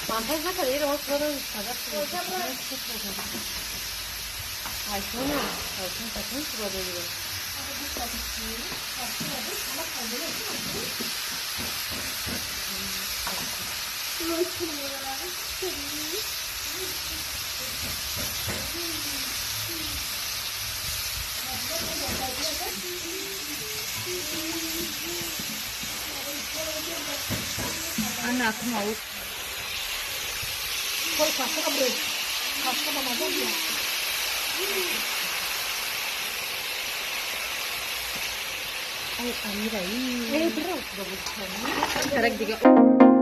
Монтаж накарда, иро мо айфона айфон такун сурат дорем. Ана акмау. Ай, Амира, эй, тарак дига.